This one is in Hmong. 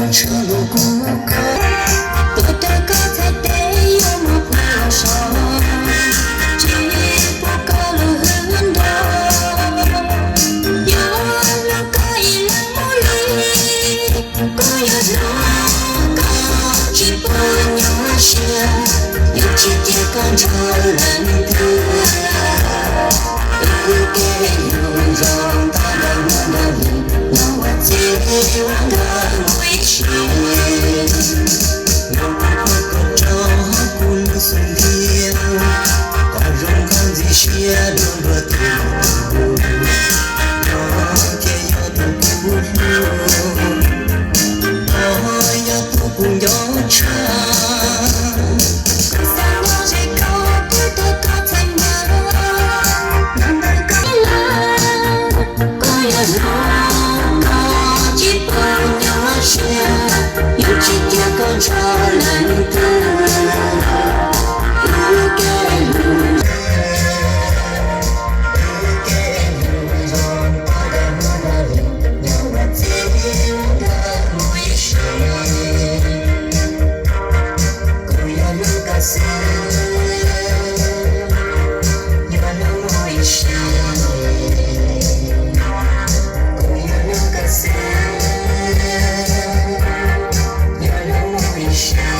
Tshwj lug kuv koj, tuaj rau koj txhais tes yuav mus pw los so, tsis pub koj lub hwj nrog. Yuav hlub koj ib leeg mus li, kuv yuav hlub koj tsis pub nyuaj siab, yuav tsis cia koj nrog leej twg. Wb kev hlub zoo tag nrho hnub nrog hli, no ua txiv ua nkawm mus ib sim. Los kuv pab koj rau hauv kuv lub xub ntiag, kom zoo nkauj ntxim siab dua nruab tus hlub, no thiaj yog tus kuv hlub, no yog tus kuv nco tshaj. Kuv xav nyob ze koj, kuv tuaj koj txhais nqa, no ntawm koj lawm, kuv yuav hlub koj tsis pub nyuaj siab, yuav tsis cia koj nrog leej twg. Wb kev hlub, wb kev hlub zoo tag nrho hnub nrog hli, no ua txiv ua nkawm mus ib sim. Kuv yuav hlub koj xwb, yuav hlub mus ib sim. Kuv yuav hlub koj xwb, yuav hlub mus ib sim.